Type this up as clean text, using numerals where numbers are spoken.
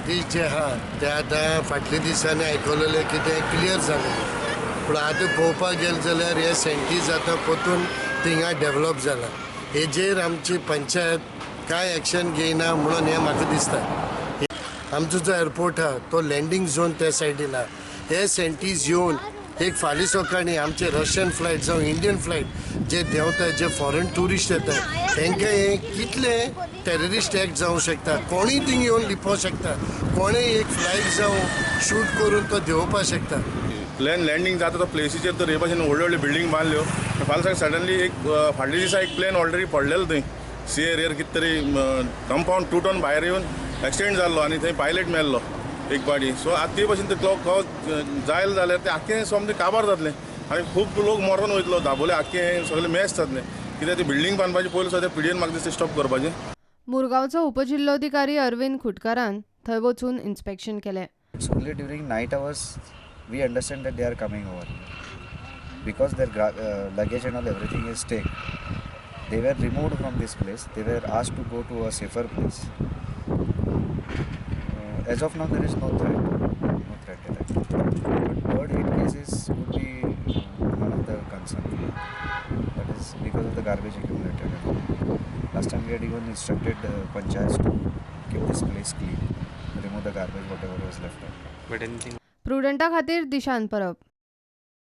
सँटीज जे आहा ते आतां फाटल्या दिसांनी आयकलेलें की तें क्लियर जालें, पूण आतां पळोवपाक गेलें जाल्यार हे सँटीज आतां परतून थिंगा डेवलप जाला. हेजेर आमची पंचायत कांय एक्शन घेयना म्हणून हें म्हाका दिसता. आमचो जो एअरपोर्ट आहा तो लँडींग झोन त्या सायडीन आहा. हे सँटीज येवन एक फाल्यां सकाळीं आमचे रशियन फ्लायट जावं इंडियन फ्लायट जे देंवता, जे फॉरेन ट्युरिस्ट येता, तांकां हे कितले टेररिस्ट एक्ट जावं शकता. कोणूय थिंग येवन लिपोवंक शकता, कोणूय एक फ्लायट जावं शूट करून तो देंवोवपाक शकता. प्लेन लँडींग जाता तो प्लेसीचेर तर हे भाशेन व्हडल्यो व्हडल्यो बिल्डींग बांदल्यो. फाल्यां सकाळीं सडनली एक फाटल्या दिसा एक प्लेन ऑलरेडी पडलेलो थंय सी एरियर कितें तरी कंपावंड तुटोन भायर येवन एक्सिडेंट जाल्लो आनी थंय पायलट मेल्लो एक पाटी. सो आतां ते भाशेन ते क्लॉक जायल जाल्यार ते आख्खें सोमतें काबार जातलें आनी खूब लोक मरोन वयतलो. दाबोले आख्खें सगळें मॅस जातलें. कित्याक ती बिल्डींग बांदपाची पयलीं सद्या पिडीएन म्हाका दिसता स्टॉप करपाचें. मुरगांवचो उपजिल्लोधिकारी अरविंद खुटकारान थंय वचून इन्स्पेक्शन केलें. It's only during night hours we understand that they are coming over here because their luggage and all everything is taken. They were removed from this place. They were asked to go to a safer place. As of now, there is no threat, no threat at all. But bird hit cases would be one of the concern. That is because of the garbage accumulated. Last time we had even instructed panchayats to keep this place clean, remove the garbage, whatever was left out. But anything प्रुडंटा खातीर दिशांत परब.